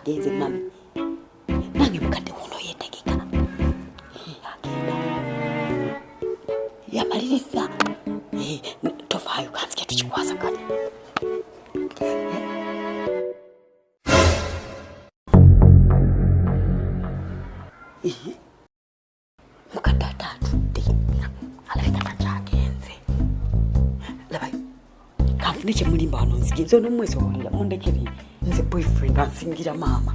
Agenze mami. Nange mukadde wuno yetegeka. Agenda. Yamaliriza. Tofaayo kanzike tukikwasaganya. Mukadde ate atudde alabika takyagenze. Labayo kanfune kyemulimba wano nzige nze onomwesobolera mundekere nze boyfriend ansingira maama.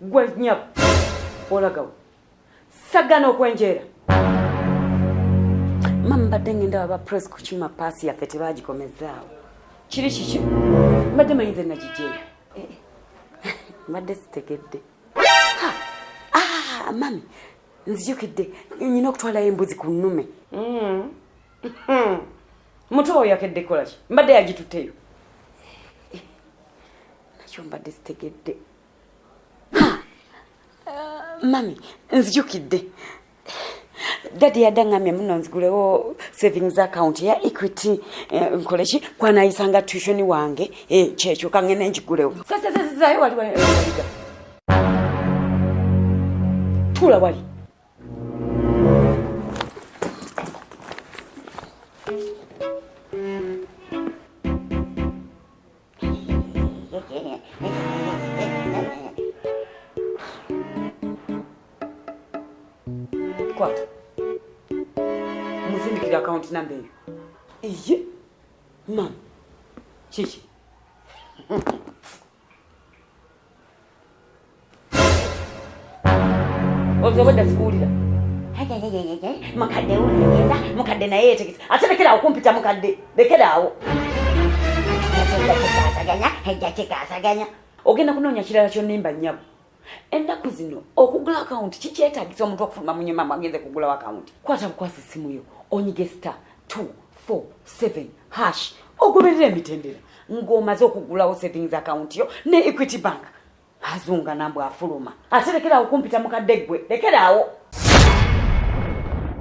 Gwe nyabo olagawo sagana okwenjeera. Mama mbadde ngenda waba press kukima paasi yaffe tebagikomezaawo. Kiri kiki? Mbadde manyi nze nagijeeyo. Mbadde sitegedde. Ah, mami nzijukidde nyina okutwalayo embuzi ku nnume. Muto oyo yakedde kukola ki? Mbadde yagitutteyo. Nakyo mbadde sitegedde. Mami nzijukidde dadi yadde aŋŋambye muno nzigulewo savings account ya Equity, nkole ki kwanayisanga tuition wange, kyekyo kangende nkigulewo. Zayo wali waliga tuula wali. Kwata musindikira account number eyo. Iye mama kiki ozobadda sikuwulira. Mukadde wunagenda mukadde naye yetegese ate lekeraawo kumpita mukadde, lekeraawo kikasaganya. Ogenda kunoonya kirala kyonnimba nnyabo. Ennaku zino okugula akawunti kikyetaagisa omuntu okufuluma mu nyumba agenze kugulawo akawunti. Kwata bukwasi essimu yo onyige star 247 hash ogoberera emitendera ng'omaze okugulawo savings account yo ne Equity Bank. Azunga nambwe afuluma ate lekeraawo kumpita mukadde ggwe, lekeraawo.